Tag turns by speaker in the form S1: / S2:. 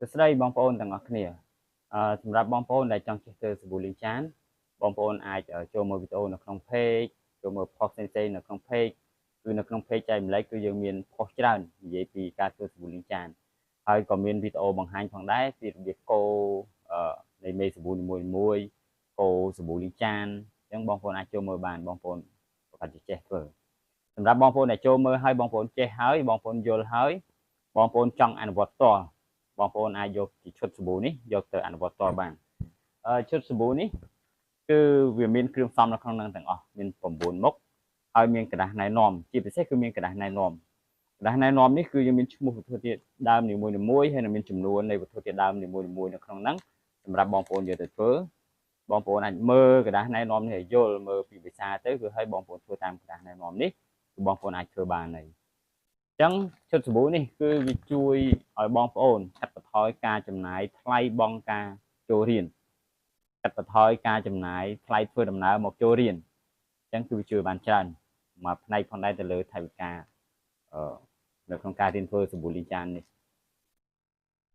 S1: សួស្តីបងប្អូនទាំងអស់គ្នាសម្រាប់បងប្អូនដែលចង់ចេះធ្វើសាប៊ូលាងចានបងប្អូនអាចចូលមើលវីដេអូនៅក្នុង page ចូលមើល post ផ្សេងៗនៅក្នុង page គឺនៅក្នុង page ចែកម្លែកគឺយើងមាន post ច្រើននិយាយពីការធ្វើសាប៊ូលាងចានហើយក៏មានវីដេអូបង្ហាញផងដែរពីរបៀបកូរនៃមេសាប៊ូនីមួយៗកូរសាប៊ូលាងចានអញ្ចឹងបងប្អូនអាចចូលមើលបានបងប្អូនប្រកាសជាចេះធ្វើសម្រាប់បងប្អូនដែលចូលមើលហើយបងប្អូនចេះហើយបងប្អូនយល់ហើយបងប្អូនចង់អនុវត្តផ្ទាល់បងប្អូនអាចយកជាឈុតសាប៊ូនេះយកទៅអនុវត្តផ្ទាល់បានឈុតសាប៊ូនេះគឺវាមានគ្រឿងផ្សំនៅក្នុងនឹងទាំងអស់មាន9មុខហើយមានក្រដាសណែនាំជាពិសេសគឺមានក្រដាសណែនាំក្រដាសណែនាំនេះគឺយើងមានឈ្មោះវត្ថុធាតុដើមនីមួយៗហើយនឹងមានចំនួននៃវត្ថុធាតុដើមនីមួយៗនៅក្នុងហ្នឹងសម្រាប់បងប្អូនយកទៅធ្វើបងប្អូនអាចមើលក្រដាសណែនាំនេះឲ្យយល់មើលពីភាសាទៅគឺឲ្យបងប្អូនធ្វើតាមក្រដាសណែនាំនេះគឺបងប្អូនអាចធ្វើបានហើយអញ្ចឹងឈុតសាប៊ូនេះគឺវាជួយឲ្យបងប្អូនកាត់បន្ថយការចំណាយថ្លៃបង់ការចូលរៀនកាត់បន្ថយការចំណាយថ្លៃធ្វើដំណើរមកចូលរៀនអញ្ចឹងគឺវាជួយបានច្រើនមួយផ្នែកផងដែរទៅលើថវិកានៅក្នុងការរៀនធ្វើសាប៊ូលាងចាននេះ។